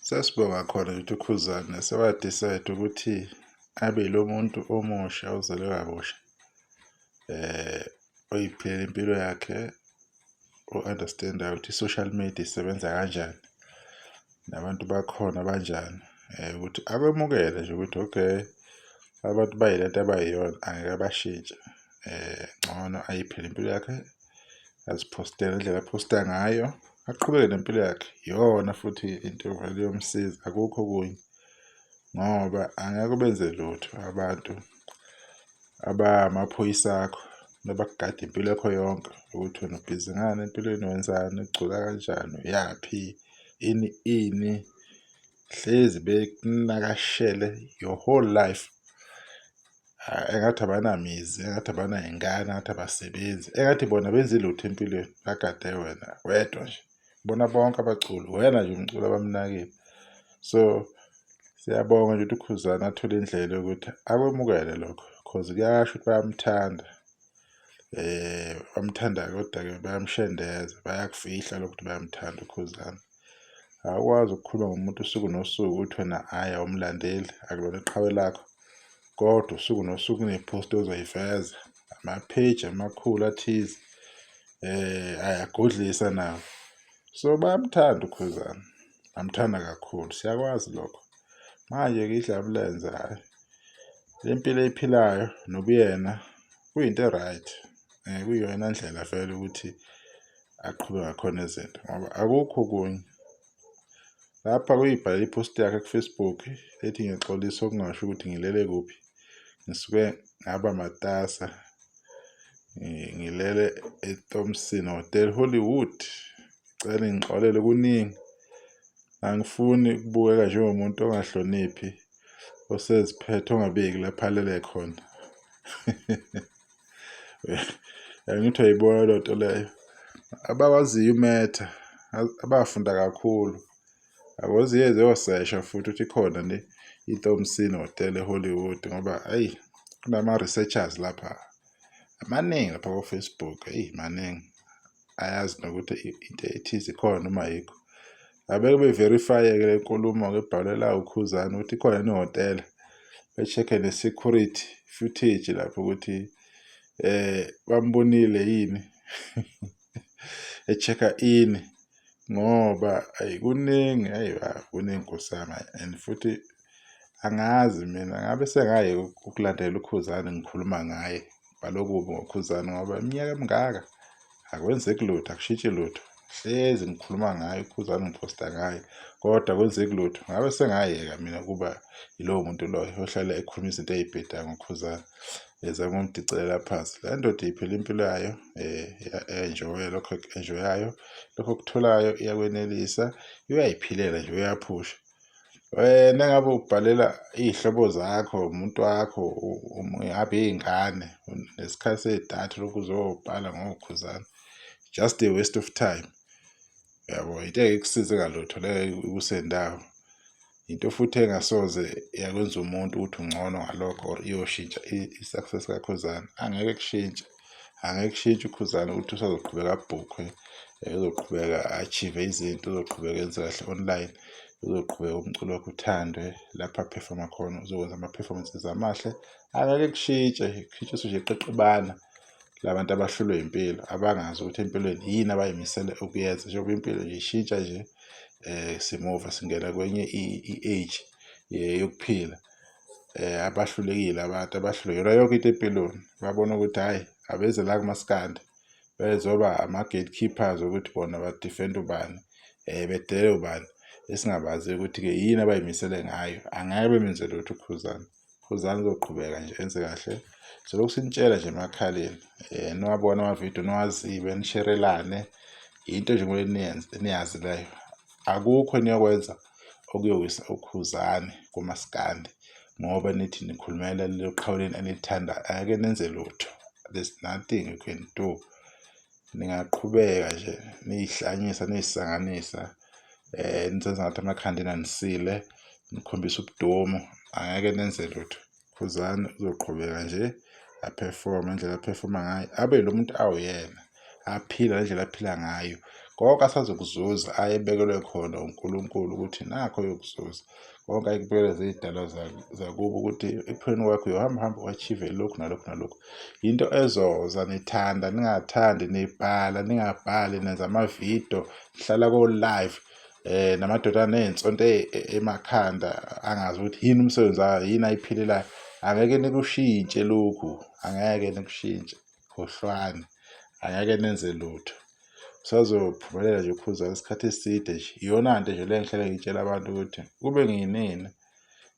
Sesibonga khona ukuthi uKhuzani sewa-decide ukuthi abe lo muntu omusha ozelwe kabusha, oyiphilela impilo yakhe, o-understand-ayo ukuthi i-social media isebenza kanjani, nabantu bakhona banjani. Ukuthi akwemukele nje ukuthi okay, abantu bayilento abayiyona angeke bashintshe. Ngcono ayiphile impilo yakhe, aziphostele ngendlela aphosta ngayo, aqhubeke nempilo yakhe. Iyona futhi into vele eyomsiza akukho okunye ngoba angeke ubenze lutho abantu abamaphoyisa akho nabakugada impilo yakho yonke ukuthi wena ubhizi ngani empilweni, wenzani, ugcoka kanjani, uyaphi, ini ini. Hlezi bekunakashele your whole life. Engathi abanamizi, engathi abanay'ngane, engathi abasebenzi, engathi bona abenzi lutho empilweni bagade wena wedwa nje. Bona bonke abaculi, wena nje umculi abamnakile. So siyabonga nje ukuthi uKhuzani athole indlela yokuthi akwemukele lokho cause kuyasho ukuthi bayamthanda. Bamthanda kodwa-ke bayamshendeza, bayakufihla lokho ukuthi bayamthanda uKhuzani. Awukwazi ukukhuluma ngomuntu usuku nosuku uthi wena hhayi awumlandeli akulona iqhawe lakho kodwa usuku nosuku kunephosti ozoyiveza amapheji amakhulu athize ayagudlisa nawo. So bayamthanda uKhuzani, bamthanda kakhulu siyakwazi lokho. Manje-ke idlamlenze hhayi le mpilo ayiphilayo nobuyena kuyinto e-right, kuyiyona ndlela vele ukuthi aqhube ngakhona izinto ngoba akukho okunye. Lapha kuyibhalela iphosti yakhe ku-Facebook ethi ngiyaxolisa ukungasho ukuthi ngilele kuphi. Ngisuke ngaba matasa ngilele eThompson Hotel Hollywood. Ngicela ningixolele kuningi. Angifuni ukubukeka njengomuntu ongahloniphi oseziphethe ongabeki lapho alele khona. Angithi uyayibona leyo nto leyo. Abakwaziyo umetha abafunda kakhulu akoziye ziyosesha futhi ukuthi ikhona le i-Thomson Hotel eHollywood ngoba eyi kunama-researchers lapha amaningi lapha ko-Facebook, eyi maningi ayazi nokuthi into ethize ikhona noma ayikho. Abeke be-verify-e-ke le nkulumo-ke ebhalwe la uKhuzani ukuthi ikhona yini ihhotela, be-check-e ne-security footage lapho ukuthi bambonile yini e-check-a in ngoba ayi kuningi ayi kuningi Nkosi yami and futhi angazi mina ngabe sengayeka ukulandela uKhuzani ngikhuluma ngaye. Ngibhale okubi ngoKhuzani ngoba iminyaka emingaka akwenzeki lutho, akushintshi lutho. Hlezi ngikhuluma ngaye uKhuzani ngiphosta ngaye kodwa akwenzeki lutho. Ngabe sengayeka mina ukuba yilowo muntu loyo ohlale ekhuluma izinto ey'bhedayo ngoKhuzani ezama ukumdicelela phansi. Le ndoda iphila impilo yayo enjoya lokho aku-enjoy-ayo, lokho akutholayo iyakwenelisa, uyay'philela nje uyaphusha. Wena engabe ubhalela iy'hlobo zakho, umuntu wakho, ngabe iy'ngane nesikhathi sedatha lokhu uzobhala ngoKhuzani, just a waste of time. Uyabo, into engeke ikusize ngalutho leyo ikusendawo. Into futhi engasoze yakwenza umuntu ukuthi ungcono ngalokho or iyoshintsha i-success kaKhuzani, angeke kushintshe. Angeke kushintshe uKhuzani ukuthi usazoqhubeka abhukhwe, uzoqhubeka a-achieve izinto, uzoqhubeka enze kahle online, uzoqhubeka umculo wakhe uthandwe lapho aphefoma khona, uzokwenza ama-performances amahle. Angeke kushintshe, kushintshe nje iqeqebana labantu abahlulwe impilo, abangazi ukuthi empilweni yini abayimisele ukuyenza njengoba impilo nje ishintsha nje simuva singena kwenye i-age yokuphila. Abahlulekile abantu abahlulekile yonke into empilweni babona ukuthi hhayi abeze la kumaskandi bezoba ama-gatekeepers ukuthi bona ba-defend ubani bedele ubani esingabazi ukuthi-ke yini abayimisele ngayo. Angeke bemenze lutho uKhuzani. Khuzani uzoqhubeka nje enze kahle. Silokhu sinitshela nje emakhaleni niwabone amavidiyo niwazibe nisherelane into nje kumele niyenze niyazi leyo. Akukho eniyokwenza okuyowisa uKhuzani kumaskandi ngoba nithi nikhulumela lelo qhawe lenu enilithandayo angeke nenze lutho. There's nothing you can do. Ningaqhubeka nje niyihlanyisa niyisanganisa nizenza ngathi amakhanda enu anisile nikhombisa ubudomu angeke nenze lutho. Khuzani uzoqhubeka nje aphefome ngendlela aphefoma ngayo abe lo muntu awuyena aphila ngendlela aphila ngayo Konke asazokuzuza ayebekelwe khona uNkulunkulu ukuthi nakho uyokuzuza. Konke ayekubekelwe ziy'dalwa zakubo ukuthi ekuphileni kwakho uyohamba hamba u-achieve lokhu nalokhu nalokhu. Yinto ezoza nithanda ningathandi, nibhala ningabhali, nenza amavidiyo, nihlala ko-live namadoda aney'nsonto emakhanda angazi ukuthi yini umsebenzi wayo, yini ayiphilelayo. Angeke nikushintshe lokhu, angeke nikushintshe, khohlwani, angeke nenze lutho. Usazophumelela nje uKhuzani isikhathi eside nje. Iyona nto nje le engihlale ngiyitshela abantu ukuthi kube ngiyinina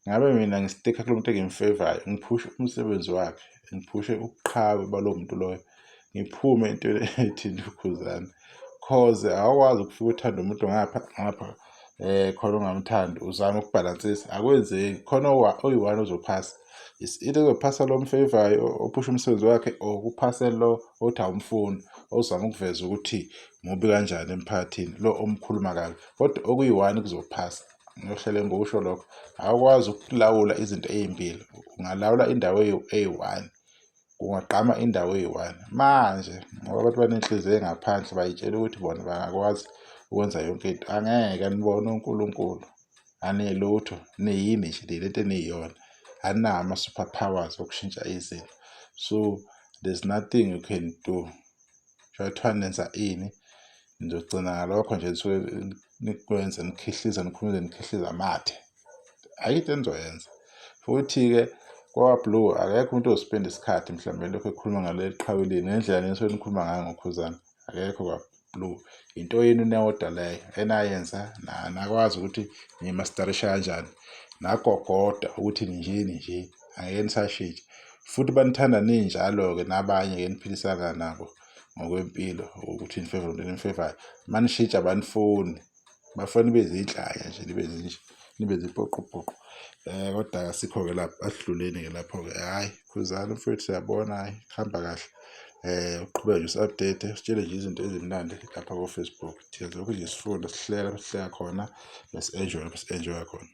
ngabe mina ngistikha kulo muntu engimfevayo, ngiphushe umsebenzi wakhe, ngiphushe ubuqhawe balowo muntu loyo, ngiphume entweni ethinta uKhuzani. Cause awukwazi ukufika uthande umuntu ngapha ngapha khona ungamthandi uzame ukubhalansisa, akwenzeki. Khona oyi-one ozophasa. It's either uzophasa lo omfevayo ophusha umsebenzi wakhe or kuphase lo othi awumfuni ozama ukuveza ukuthi mubi kanjani emphakathini lo omkhuluma kabi, kodwa okuyi-one kuzophasa. Ngiyohlale ngikusho lokho, awukwazi ukulawula izinto ey'mbili, ungalawula indawo eyi-one, kungagqama indawo eyi-one. Manje ngoba abantu banenhliziyo engaphansi bay'tshela ukuthi bona bangakwazi ukwenza yonke into, angeke anibone uNkulunkulu, anilutho, niyini nje le nto eniyiyona, aninawo ama-super powers okushintsha izinto. So there's nothing you can do. Njengoba kuthiwa nenza ini, nizogcina ngalokho nje nisuke nikwenza nikhihliza nikhulume nikhihliza amathe. Ayikho into enizoyenza. Futhi-ke kwa-Blue akekho umuntu ozospenda isikhathi mhlawumbe lokhu ekhuluma ngaleli qhawe lenu ngendlela nisuke nikhuluma ngayo ngoKhuzani. Akekho kwa-Blue. Into yenu newodwa leyo enayenza nakwazi ukuthi niyimasterisha kanjani. Nagogoda ukuthi ninje ninje angeke nisashintsha. Futhi banithanda ninjalo-ke nabanye-ke eniphilisana nabo ngokwempilo ukuthi nifeva umuntu enimfevayo. Uma nishintsha abanifuni. Bafuna nibe zinhlaya nje nibe zinje nibe zipoqopoqo. Kodwa asikho-ke lapho, asidluleni-ke lapho-ke. Hhayi Khuzani mfowethu siyabona hhayi kuhamba kahle. Uqhubeke nje usi-update usitshele nje izinto ezimnandi lapha ko-Facebook. Thina silokhu nje sifunda sihleka sihleka khona besi-enjoy-a besi-enjoy-a khona.